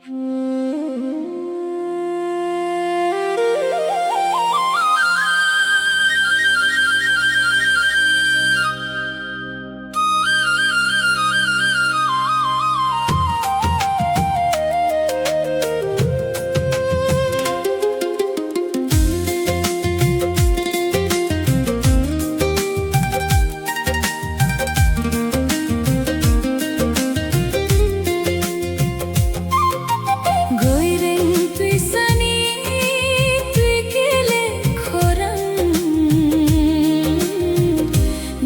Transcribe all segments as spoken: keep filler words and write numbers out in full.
Goireng twi sani twi kele khorang,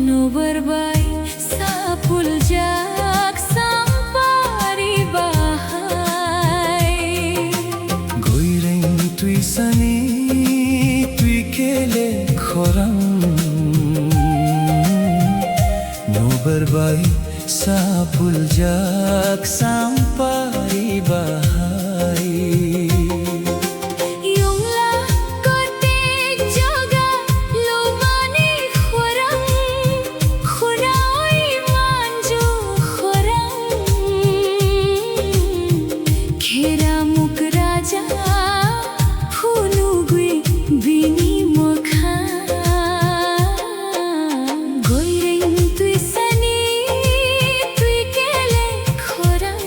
nobar bai sapuljak sampari bahai. Goireng twi sani twi kele khorang, nobar bai sapuljak sampari bahai. Yungla kote joga lubani khorang, khuraui manju khorang. Kheramuk raja phunugwi bini mwkhang. Goireng twi sani twi kele khorang,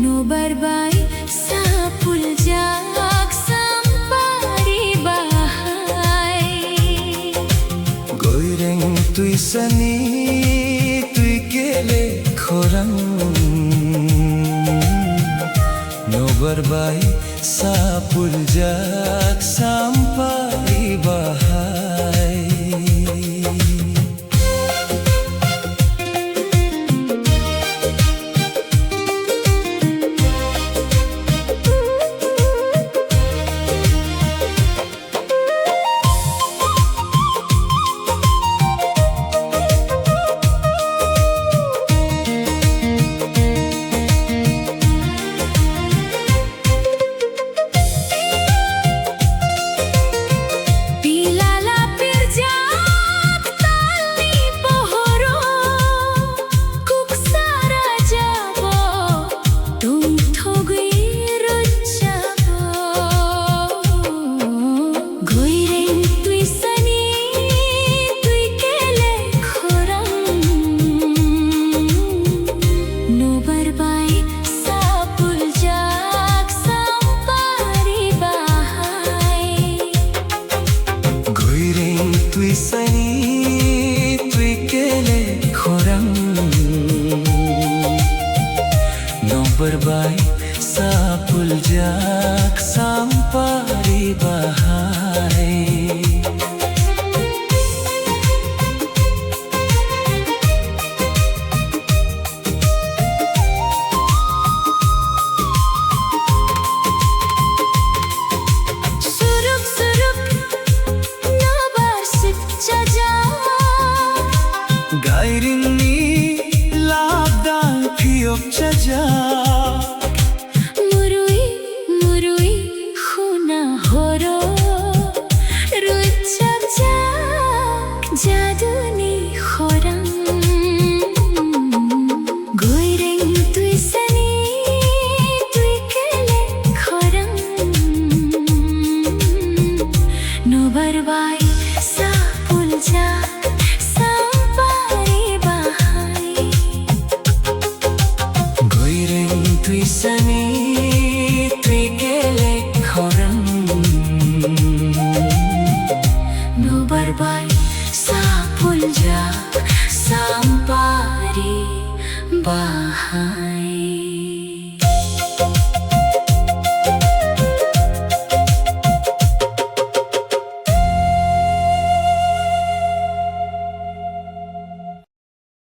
nobar bai sapuljak sampari bahai. Goireng twi sani twi kele khorang, nobar bai sapuljak sampari bahai. Pilala pirjak talni pohoro, kuksa raja bo tongthogwi rwchabo. Goireng twi sani twi kele khorang, nobar bai sapuljak sampari bahai. Goireng twi sani twi kele khorang, nobar bai sapuljak sampari bahai. Suruk suruk nobar sip chaja. Gairingni labdang phiyok chaja. Murui murui khuna horo rwchapjak jaduni khorang. Goireng twi sani twi kele khorang, nobar bai sapuljak sampari bahai. Goireng twi sani twi kele khorang, nobar bai sapuljak sampari bahai.